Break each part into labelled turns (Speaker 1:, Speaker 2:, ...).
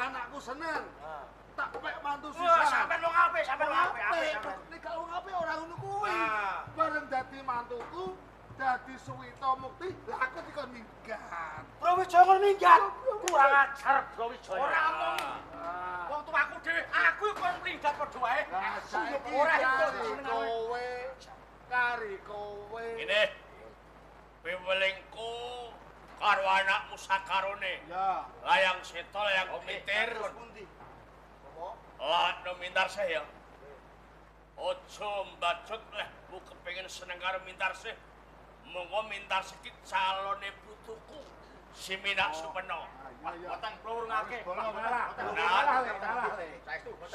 Speaker 1: Anakku seneng. Tak pek mantu sisan.
Speaker 2: Sampeyan wong apik, sampeyan wong apik, apik.
Speaker 1: Nek gak wong apik ora ngono kuwi. Bareng dadi mantuku, dadi Suwita Mukti, lah aku dikon minggat.
Speaker 2: Brawijaya kon minggat. Kurang ajar Brawijaya.
Speaker 3: Ora omong. Wong tuaku dhewe, aku kon minggat padha wae.
Speaker 1: Lah saiki
Speaker 2: ora
Speaker 1: kowe, kari kowe.
Speaker 3: Ngene. Piwelingku karo anakmu sakarone.
Speaker 1: Ya.
Speaker 3: Layang Seta, Layang Kumitir. Lah no Mintarsih ya. Aja mbacut leh ku kepengin seneng karo Mintarsih. Monggo Mintarsih ki calone putuku. Si Minak Supeno.
Speaker 2: Weteng plurungake.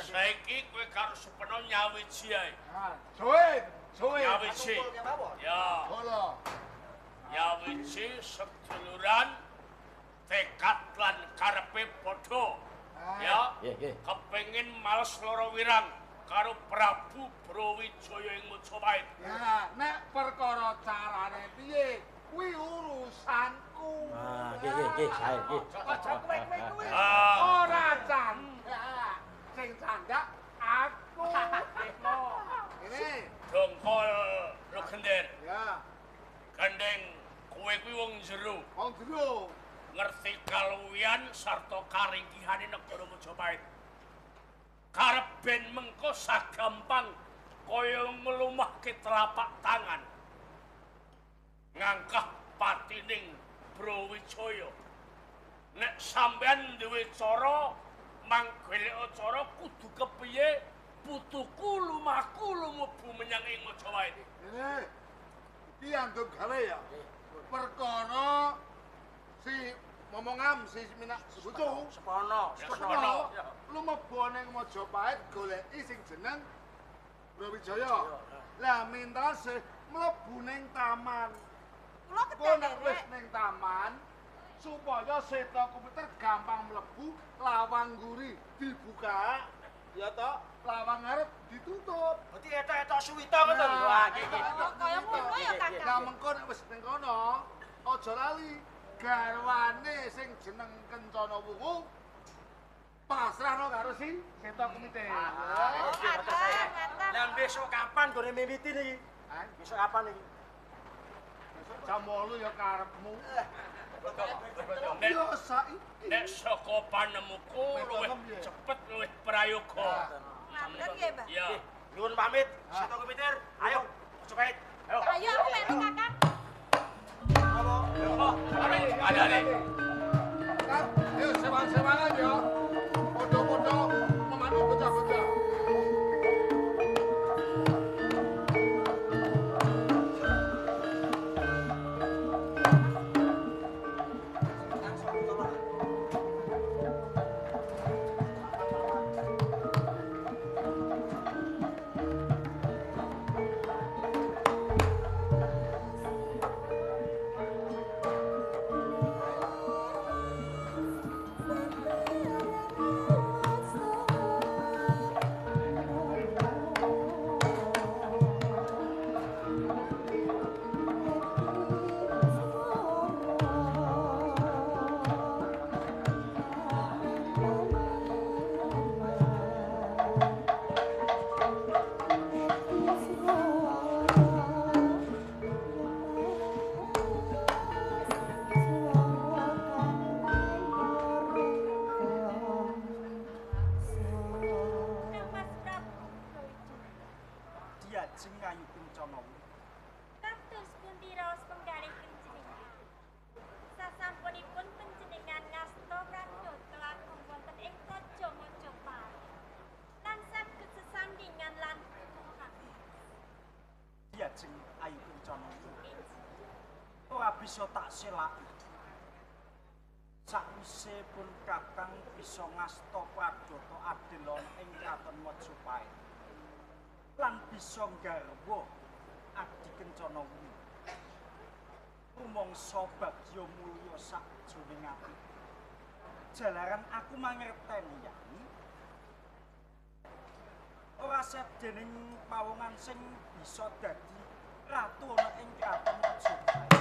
Speaker 3: Saiki kowe karo Supeno nyawiji ae.
Speaker 1: Join, join.
Speaker 3: Nyawiji. Ya. Nyawiji seduluran tekad lan karepe padha. Ya, kepengin males loro wirang karo Prabu Brawijaya ing Majapahit.
Speaker 1: Ya, nek perkara carane piye, kuwi urusanku.
Speaker 4: Ah, nggih nggih nggih, sae nggih.
Speaker 1: Aja kowe kowe kuwi. Ora candak. Sing candak aku. Ini
Speaker 3: dongkol Logender.
Speaker 1: Ya.
Speaker 3: Gandeng kowe kuwi wong jero.
Speaker 1: Wong jero.
Speaker 3: Ngerti kaluwihan sarta karingkihane negara Majapahit. Karep ben mengko sagampang kaya nglumahke telapak tangan. Ngangkah patining Brawijaya. Nek sampean duwe cara manggoleka cara kudu kepiye putuku lumaku lumebu menyang ing Majapahit.
Speaker 1: Ngene. Iki andung gawe ya. Perkara si momongam si Minak Bojo
Speaker 2: Sepono,
Speaker 3: Sepono
Speaker 1: lumebu ning Majapahit goleki sing jeneng Brawijaya. Lah Mintarsih mlebu ning taman.
Speaker 5: Kula
Speaker 1: ketek wis ning taman supaya Seta Kumitir gampang mlebu, lawang mburi dibuka, ya toh, lawang ngarep ditutup.
Speaker 2: Berarti etok-etok Suwita ngoten lho. Wah, nggih nggih.
Speaker 5: Kaya ngono ya, Kakang.
Speaker 1: Lah mengko nek wis ning kono, aja lali garwane sing jeneng Kencana Wungu pasrahno karo si Seta Kumitir.
Speaker 2: Lah besok kapan gone mimiti niki? Besok kapan niki?
Speaker 1: Besok jam 8 ya karepmu. Ya saiki.
Speaker 3: Nek saka panemuku luwih cepet luwih prayoga.
Speaker 5: Ngaten nggih, Mbah.
Speaker 3: Ya.
Speaker 2: Nyuwun pamit Seta Kumitir. Ayo, Majapahit. Ayo.
Speaker 5: Ayo aku melu, Kakang.
Speaker 3: Ada nih.
Speaker 1: Ayo sewang-sewangan ya. Podo-podo memanuk bocah-bocah.
Speaker 6: Ora bisa tak selaki. Sakwise pun Kakang bisa ngasta pradata adil ing kraton Majapahit. Lan bisa nggarwa Adi Kencana Wungu. Rumangsa bagya mulya sakjroning ati. Jalaran aku mangerteni yani ora sedening pawongan sing bisa dadi ratu ana ing kraton Majapahit.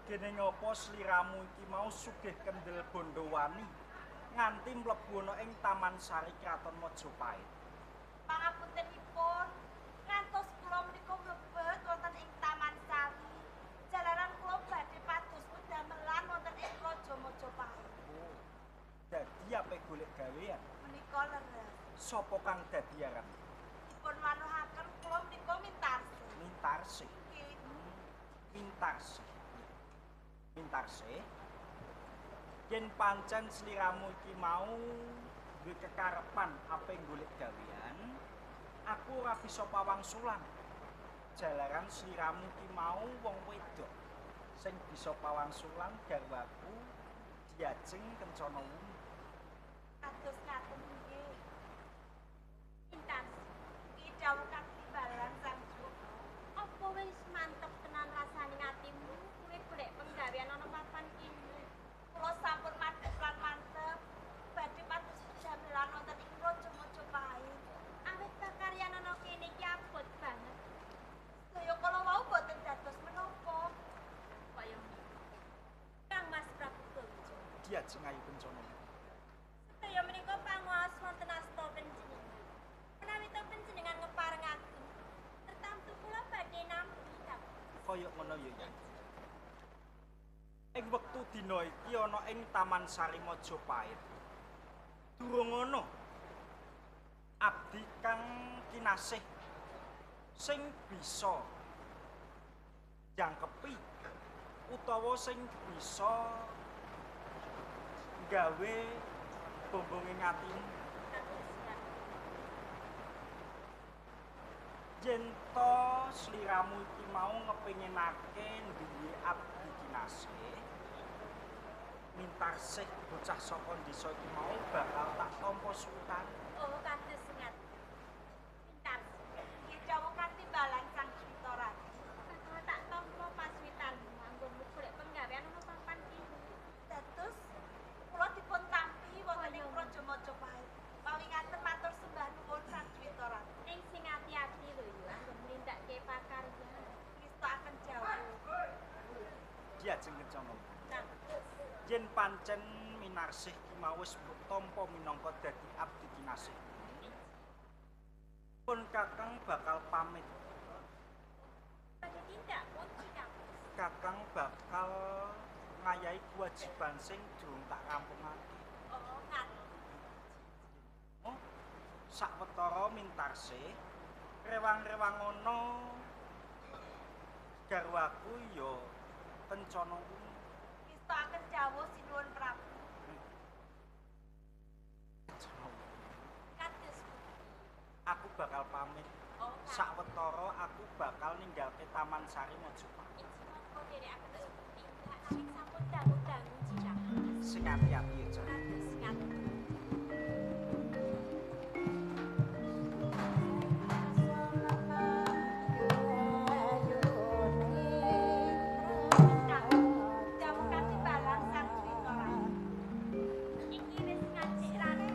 Speaker 6: Gene ngapa sliramu iki mau sugih kendel Bondowani nganti mlebu ana ing Taman Sari Kraton Majapahit.
Speaker 5: Pangapuntenipun, ngantos kula menika mlebet wonten ing Taman Sari. Jalaran kula badhe pados wedamelan wonten ing Praja Majapahit.
Speaker 6: Oh. Dadi ape golek gawean?
Speaker 5: Menika leres.
Speaker 6: Sapa kang dadi aran?
Speaker 5: Dipun wanuhaken kula menika Mintarsih.
Speaker 6: Mintarsih.
Speaker 5: Nggih.
Speaker 6: Mintarsih. Mintarsih. Yen pancen sliramu iki mau duwe kekarepan ape golek gawean, aku ora bisa pawangsulan. Jalaran sliramu iki mau wong wedok sing bisa pawangsulan garwaku Diajeng Kencana Wuni.
Speaker 5: Kados ngaten nggih. Mintarsih. Iki dawuh katimbalan Sang Juwita.
Speaker 7: Apa wis mantep tenan rasane atimu kowe golek penggawean ana papan kene?
Speaker 5: Kula sampun madhep lan mantep badhe pados pedamelan wonten ing Praja Majapahit.
Speaker 7: Awit pakaryan ana kene iki abot banget.
Speaker 5: Sedaya kala wau boten dados menapa.
Speaker 7: Kaya ngene. Kang Mas Prabu Bangjo.
Speaker 6: Diajeng Ayu Kencana.
Speaker 7: Sedaya menika panguwaos wonten asta panjenengan. Menawi to panjenengan ngeparengaken, tertamtu kula badhe nampi Kang.
Speaker 6: Kaya ngono ya, Yai. Ing wektu dina iki ana ing Taman Sari Majapahit. Durung ana abdi kang kinasih sing bisa jangkepi utawa sing bisa gawe bombonge atimu. Yen to sliramu iki mau ngepinginake duwe abdi kinasih, Mintarsih bocah saka desa iki mau bakal tak tampa suwitan.
Speaker 7: Oh, kados ngaten. Mintarsih.
Speaker 5: Nggih dawuh katimbalan Sang Juwita Ratu.
Speaker 7: Bakal tak tampa pasuwitanmu anggonmu golek penggawean ana papan kene.
Speaker 5: Dados kula dipun tampi wonten ing Praja Majapahit. Mawi ngaten matur sembah nuwun Sang Juwita Ratu.
Speaker 7: Ning sing ati-ati lho ya anggon nindakake pakaryan.
Speaker 5: Ngestokaken jawuh.
Speaker 6: Diajeng Kencana.
Speaker 7: Kang
Speaker 6: Yen pancen Minarsih ki mau wis mbok tampa minangka dadi abdi kinasih. Pun Kakang bakal pamit.
Speaker 7: Badhe tindak pundi Kang?
Speaker 6: Kakang bakal ngayahi kewajiban sing durung tak rampungake.
Speaker 5: Oh, ngaten.
Speaker 6: Oh, sawetara Mintarsih rewang-rewang ana garwaku ya Kencana Wuni.
Speaker 5: Ngestokaken jawuh sinuwun Prabu.
Speaker 6: Kencana Wuni.
Speaker 7: Kados pundi?
Speaker 6: Aku bakal pamit.
Speaker 7: Oh, ngaten.
Speaker 6: Sawetara aku bakal ninggalke Taman Sari Majapahit.
Speaker 7: Inji monggo nderekaken tindak nanging sampun dangu-dangu Cicak.
Speaker 6: Sing ati-ati ya, Cak.
Speaker 7: Kados ngaten.
Speaker 5: Dawuh katimbalan Sang Juwita Ratu.
Speaker 7: Iki wis ngacik ratu.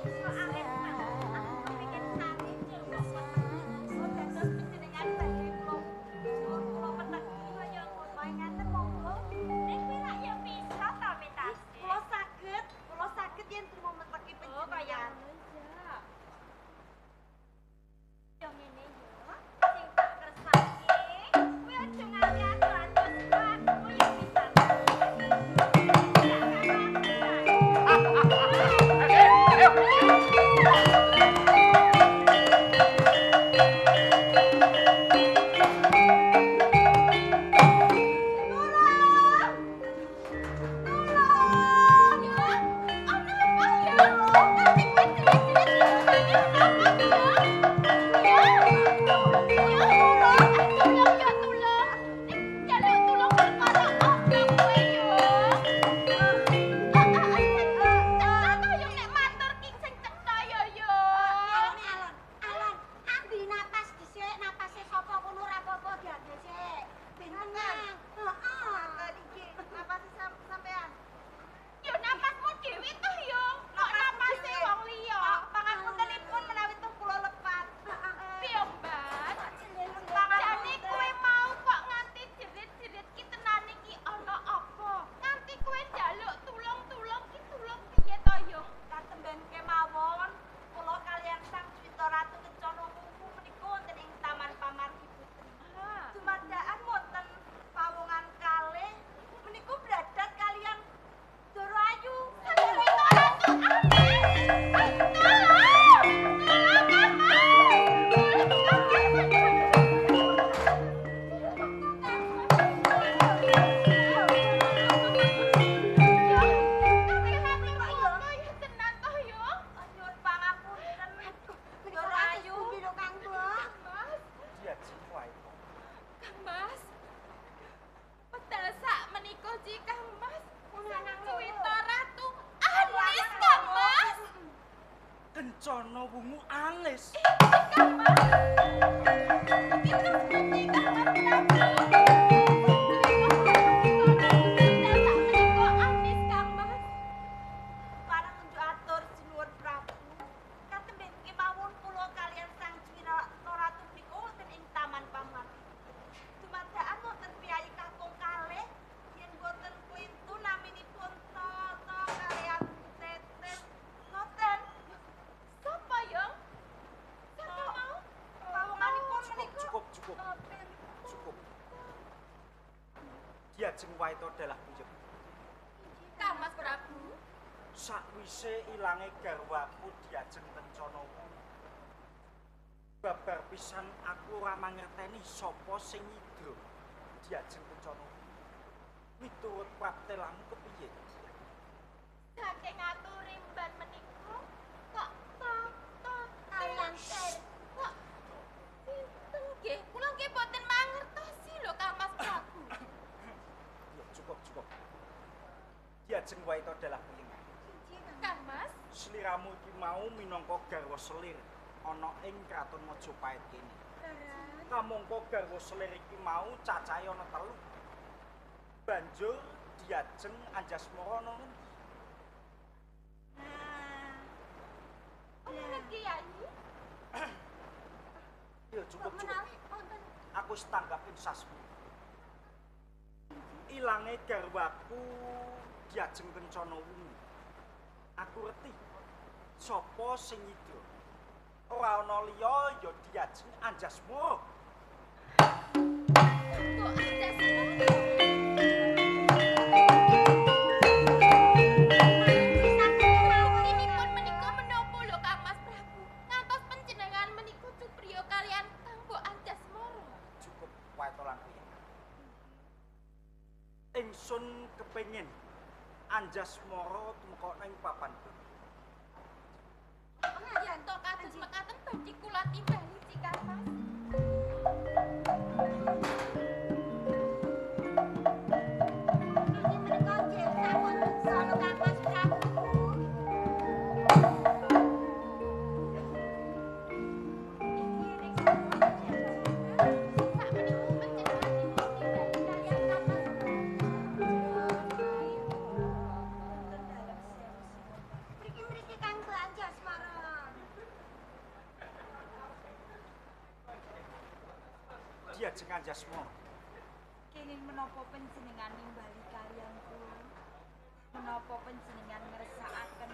Speaker 7: Soale aku kepengin sare cil kok weteng.
Speaker 5: Oh, dados panjenengan badhe kula.
Speaker 6: Diajeng Waita dalah puyeng.
Speaker 7: Kang Mas Prabu.
Speaker 6: Sakwise ilange garwaku Diajeng Kencana, babar pisan aku ora mangerteni sapa sing nyidra Diajeng Kencana. Miturut praptelamu kepiye?
Speaker 7: Saking aturi mban menika kok tok kalian kok sinten nggih? Kula nggih boten mangertosi lho Kang Mas Prabu.
Speaker 6: Ya cukup cukup. Diajeng Waita dalah puyeng.
Speaker 7: Kang Mas,
Speaker 6: sliramu iki mau minangka garwa selir ana ing Kraton Majapahit kene. Kamangka garwa selir iki mau cacahe ana 3. Banjur Diajeng Anjasmara ana ngendi?
Speaker 7: Nah. Ngerti Yayi?
Speaker 6: Ya cukup cukup. Aku wis tanggap insasmu. Ilange garwaku Diajeng Kencana wungu. Aku reti sapa sing nyidra. Ora ana liya ya Diajeng Anjasmara.
Speaker 7: Kok Anjasmara? Buktinipun menika menapa lho Kang Mas Prabu? Ngantos panjenengan menika cupriya kalian Kang Mbok Anjasmara.
Speaker 6: Cukup wae lan puyeng. Ingsun kepengin Anjasmara tumeka ing papan.
Speaker 7: Yen to kados mekaten badhe kula timbali Kang Mas.
Speaker 5: Niki menika nggih sampun sono Kang Mas Prabu.
Speaker 7: Iki ring sak menika panjenengan dipun timbali kalian Kang Mas.
Speaker 5: Wonten dalem sewu. Mriki-mriki Kang Anjasmara.
Speaker 6: Diajeng Anjasmara.
Speaker 5: Kenging menapa panjenengan nimbali kalian kula? Menapa panjenengan ngersakaken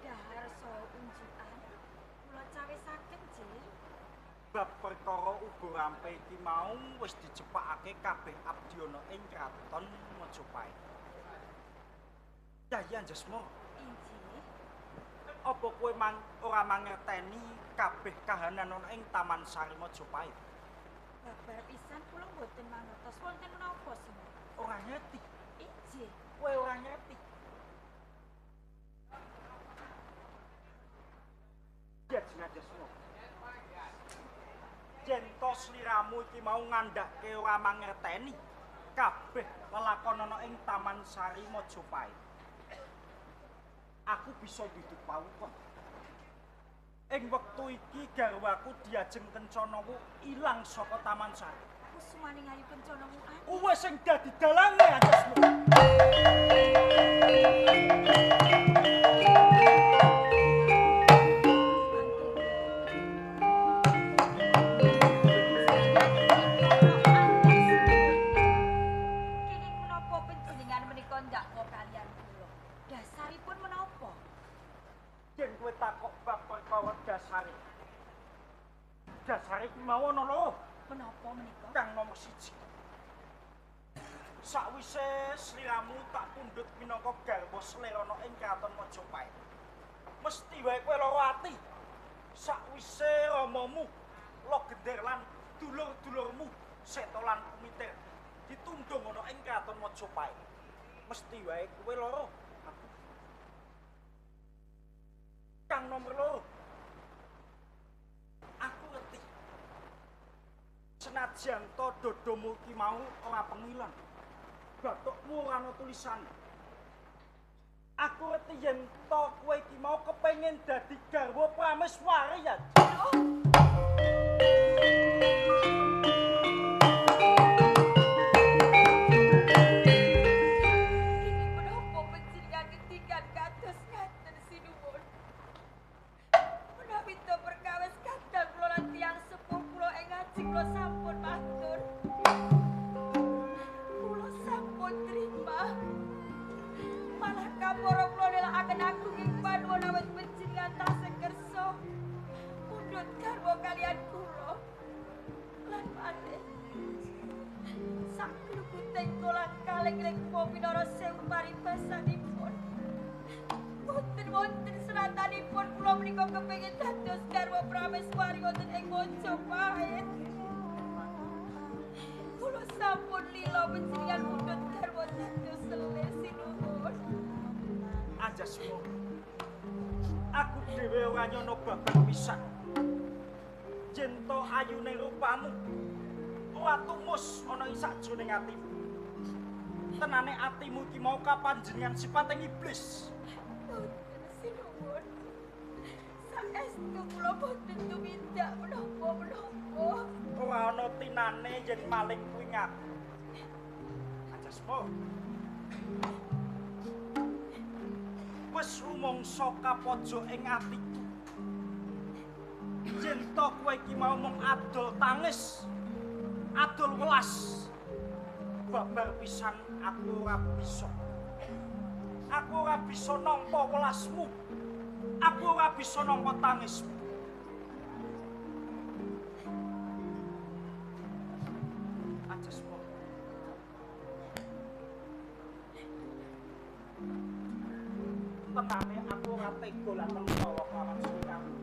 Speaker 5: dahar saha unjukan? Kula cawisaken, Jih.
Speaker 6: Bab perkara uga rampe iki mau wis dicepakake kabeh abdi ana ing Kraton Majapahit. Yayi Anjasmara,
Speaker 5: Injih.
Speaker 6: apa kowe ora mangerteni kabeh kahanan ana ing Taman Sari Majapahit?
Speaker 5: Babar pisan kula mboten mangertos wonten menapa sih.
Speaker 6: Ora ngerti.
Speaker 5: Injih.
Speaker 6: Kowe ora ngerti. Diajeng Anjasmara. Yen to sliramu iki mau ngandhake ora mangerteni kabeh lelakon ana ing Taman Sari Majapahit. Aku bisa duduk pawukon. Ing wektu iki garwaku Diajeng Kencana ilang saka Taman Sari.
Speaker 5: Kusumaning Ayu Kencana wuan.
Speaker 6: Kuwe sing dadi dalange Anjasmara.
Speaker 5: Kenging menapa panjenengan menika ndakwa kalian kula? Dasaripun menapa?
Speaker 6: Yen kowe takok bab perkara dasare. Dasare iki mau ana loro.
Speaker 5: Menapa menika?
Speaker 6: Kang nomor 1. Sakwise sliramu tak pundhut minangka garwa selir ana ing Kraton Majapahit. Mesti wae kowe lara ati. Sakwise ramamu Logender lan dulur-dulurmu Seta lan Kumitir ditundung ana ing Kraton Majapahit. Mesti wae kowe lara ati. Kang nomor 2. Aku ngerti. Senajan to dodomu iki mau ora pengilon. Bathukmu ora ana tulisane. Aku ngerti yen to kowe iki mau kepengin dadi garwa prameswari ya.
Speaker 5: Kenging menapa panjenengan ngendikan kados ngaten sinuwun? Menawi to perkawis kadang kula lan tiyang sepuh kula ing ngajeng kula sampun matur. Kula sampun trima. Malah kapara kula nelakaken agunging panuwun awit panjenengan tasih kersa mundhut garwa Sak gluguting kolang kaling rekma pinara sewu paribasanipun. Boten wonten seratanipun kula menika kepengin dados garwa prameswari wonten ing Majapahit. Kula sampun lila panjenengan mundhut garwa dados selir sinuwun.
Speaker 6: Anjasmara. Aku dhewe ora nyono babar pisan. Yen to ayune rupamu ora tumus ana ing sakjroning atimu. Tenane atimu iki mau kapanjenengan sipating iblis.
Speaker 5: Boten sinuwun. Saestu kula boten tumindak menapa-menapa.
Speaker 6: Ora ana tinane yen maling kuwi ngaku. Anjasmara. Wis rumangsa kapojok ing atiku. Yen to kowe iki mau mung adol tangis, adol welas. Babar pisan aku ora bisa. Aku ora bisa nampa welasmu. Aku ora bisa nampa tangismu. Anjasmara. Tenane aku ora tega lan mentala karo sliramu.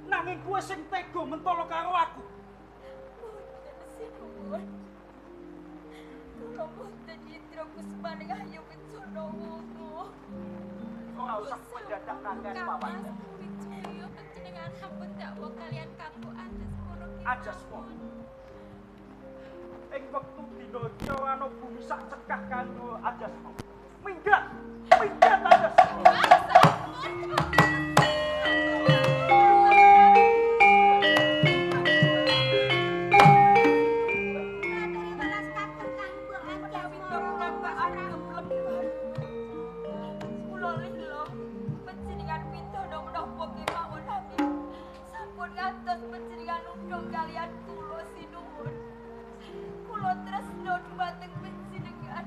Speaker 6: Nanging kowe sing tega mentala karo aku.
Speaker 5: Boten sinuwun. Kula boten nyitra kusmaning Ayu Kencana Wungu.
Speaker 6: Ora usah kowe dadak kandhani pawan.
Speaker 7: Wijaya panjenengan sampun dakwa kalian kanggo Anjasmara.
Speaker 6: Anjasmara. Ing wektu dina iki ora ana bumi sak cekah kanggo Anjasmara. Minggat! Minggat Anjasmara!
Speaker 5: Kula lila panjenengan pidana menapa kemawon nanging sampun ngantos panjenengan undhung kalian kula sinuwun. Kula tresna dhumateng panjenengan.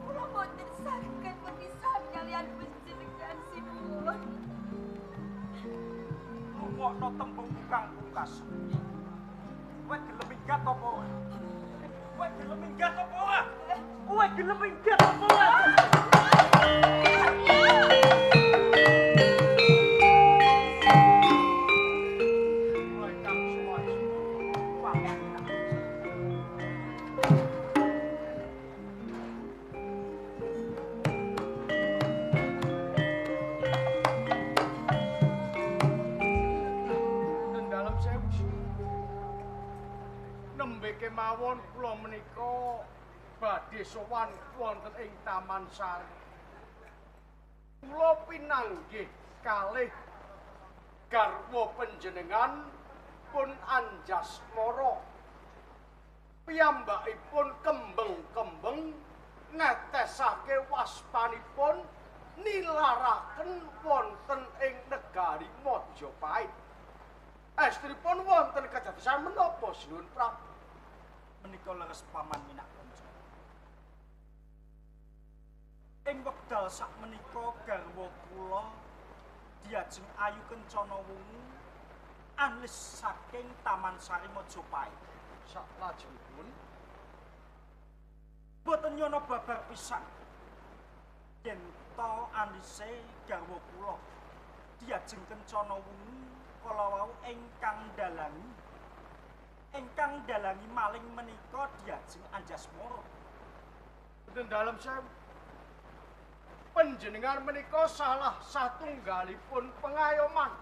Speaker 5: Kula boten saged mepisah kalian panjenengan sinuwun.
Speaker 6: Rungokno tembung kang pungkas. Kowe gelem minggat apa ora? Kowe gelem minggat apa ora? Kowe gelem minggat apa ora?
Speaker 1: Kula ingkang suwun. Wonten dalem sewu. Nembe kemawon kula menika badhe sowan wonten ing Taman Sari. Kula pinanggih kalih garwa panjenengan pun Anjasmara. Piyambakipun kembeng-kembeng netesake waspanipun nilaraken wonten ing negari Majapahit. Estripun wonten kedadosan menapa Sinuwun Prabu?
Speaker 6: Menika leres paman Minak Kanca. Ing wekdal sakmenika garwa kula diajeng Ayu Kencana Wungu anlis saking Taman Sari Majapahit.
Speaker 1: Saklajengipun
Speaker 6: boten nyono babar pisan yen to anlise garwa kula diajeng Kencana Wungu kala wau ingkang dalangi maling menika diajeng Anjasmara.
Speaker 1: Wonten dalem sewu. Panjenengan menika salah satunggalipun pengayoman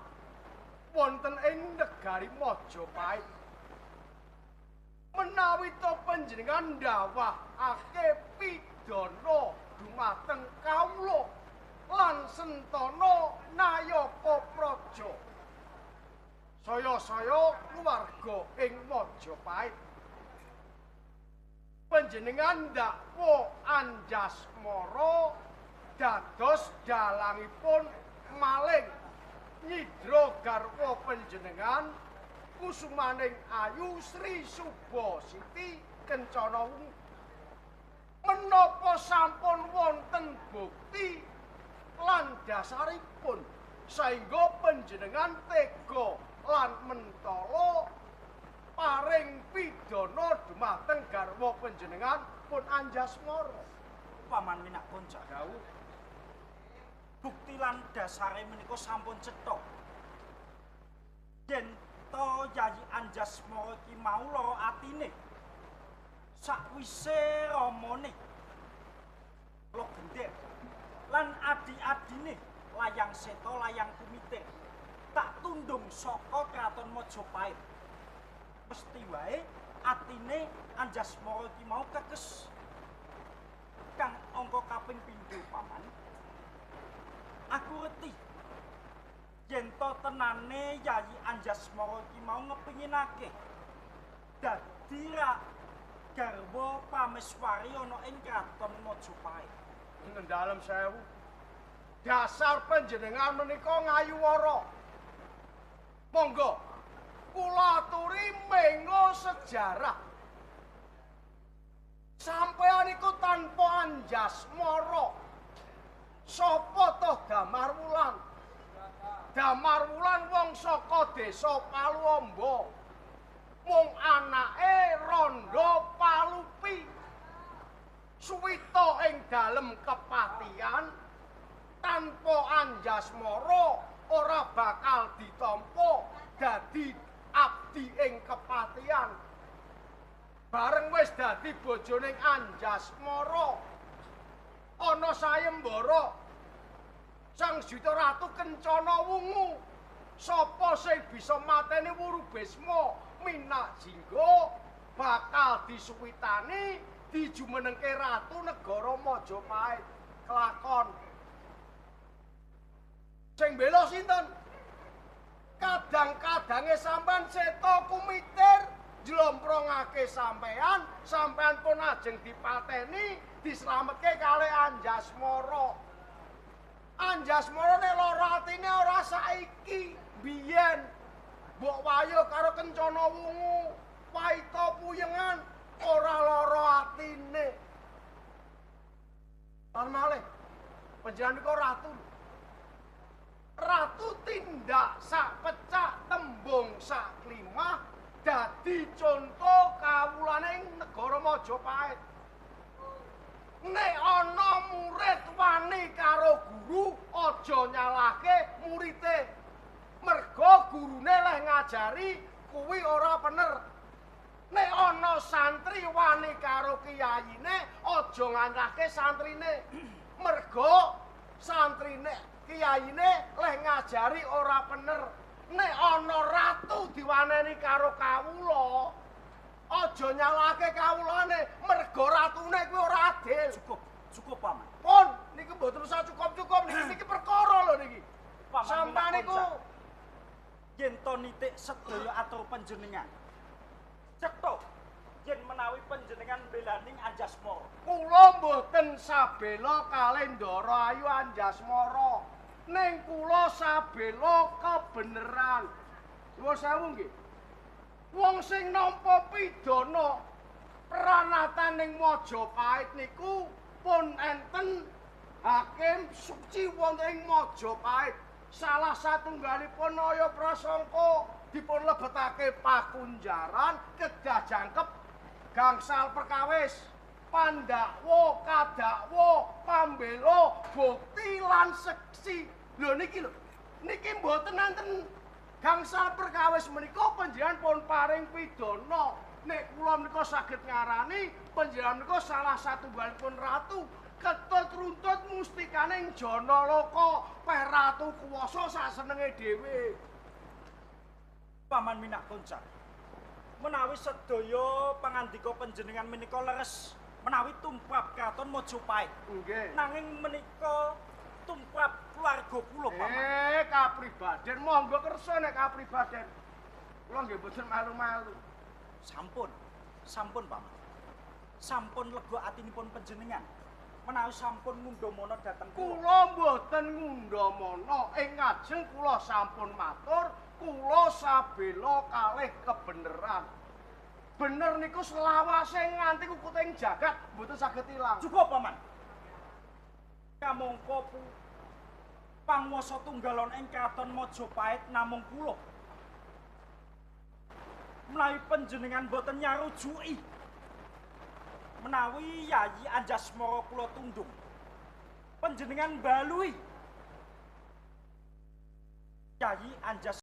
Speaker 1: wonten ing negari Majapahit. Menawi to panjenengan ndawahake pidana dumateng kawula lan sentana nayaka praja. Saya-saya keluarga ing Majapahit. Panjenengan ndakwa Anjasmara dados dalangipun maling nyidra garwa panjenengan kusumaning Ayu Sri Suba Siti Kencana Wungu. Menapa sampun wonten bukti lan dasaripun saengga panjenengan tega lan mentala paring pidana dumateng garwa panjenengan pun Anjasmara.
Speaker 6: Paman Minak Konca.
Speaker 1: Dawuh.
Speaker 6: Bukti lan dasare menika sampun cetha. Yen to Yayi Anjasmara iki mau lara atine sakwise ramane Logender lan adi-adine Layang Seta Layang Kumitir tak tundung saka Kraton Majapahit. Mesti wae atine Anjasmara iki mau kekes. Kang angka kaping pindho paman, aku reti yen to tenane Yayi Anjasmara iki mau ngepinginake dadi garwa pameswari ana ing Kraton Majapahit.
Speaker 1: Dalem sewu. Dasar panjenengan menika ngayuwara. Monggo kula aturi mengo sejarah. Sampeyan iku tanpa Anjasmara. Sapa toh Damar Wulan? Damar Wulan wong saka desa Paluombo. Mung anake Rondo Palupi. Suwita ing dalem kepatihan tanpa Anjasmara ora bakal ditampa dadi abdi ing kepatihan. Bareng wis dadi bojoning Anjasmara ana sayembara Sang Juta Ratu Kencana Wungu. Sapa sing bisa mateni Wuru Bisma Minak Jingga bakal disuwitani dijumenengke ratu negara Majapahit. Kelakon sing bela sinten? Kadang-kadange sampean Seta Kumitir njlomprongake sampean, sampean pun ajeng dipateni, dislametke kalih Anjasmara. Anjasmara nek lara atine ora saiki, biyen mbok wayo karo Kencana Wungu, waita puyengan ora lara atine. Lan malih panjenengan niku ratu. Ratu tindak sak pecak tembung sak klimah dadi conto kawulane ing negara Majapahit. Nek ana murid wani karo guru, aja nyalahke murite. Mergo gurune leh ngajari kuwi ora bener. Nek ana santri wani karo kiyayine, aja nyalahke santrine. Mergo santrine kiyayine leh ngajari ora bener. Nek ana ratu diwaneni karo kawula, aja nyalahke kawulane, mergo ratune kuwi ora adil.
Speaker 6: Cukup, cukup paman.
Speaker 1: Pun niku mboten usah cukup-cukup, niki niki perkara lho niki. Sampeyan niku
Speaker 6: yen to nitik sedaya atur panjenengan. Cetha yen menawi panjenengan belaning Anjasmara.
Speaker 1: Kula mboten sabela kalih Ndara Ayu Anjasmara. Ning kula sabela kebeneran. Nyuwun sewu nggih. Wong sing nampa pidana pranatan ning Majapahit niku pun enten hakim suci wonten ing Majapahit. Salah satunggalipun Naya Prasangka dipun lebetake pakunjaran kedah jangkep gangsal perkawis, pandakwa, kadakwa, pambela, bukti lan seksi. Lho niki lho, niki mboten enten gangsal perkawis menika panjenengan pun paring pidana. Nek kula menika saged ngarani panjenengan menika salah satunggalipun ratu ketut runtut mustikaning Janaloka, peh ratu kuwasa sasenenge dhewe.
Speaker 6: Paman Minak Konca, menawi sedaya pangandika panjenengan menika leres menawi tumrap Kraton Majapahit.
Speaker 1: Nggih.
Speaker 6: Nanging menika tumrap keluarga kula, Paman.
Speaker 1: Kapribaden monggo kersa nek kapribaden. Kula nggih mboten malu-malu.
Speaker 6: Sampun, sampun Paman. Sampun lega atinipun panjenengan menawi sampun ngundhamana dhateng kula.
Speaker 1: Kula mboten ngundhamana, ing ngajeng kula sampun matur, kula sabela kalih kebeneran. Bener niku selawase nganti kukuting jagat mboten saged ilang.
Speaker 6: Cukup, Paman. Kamangka panguwasa tunggal ana ing Kraton Majapahit namung kula. Menawi panjenengan boten nyarujuki Menawi Yayi Anjasmara kula tundung, panjenengan balui Yayi Anjas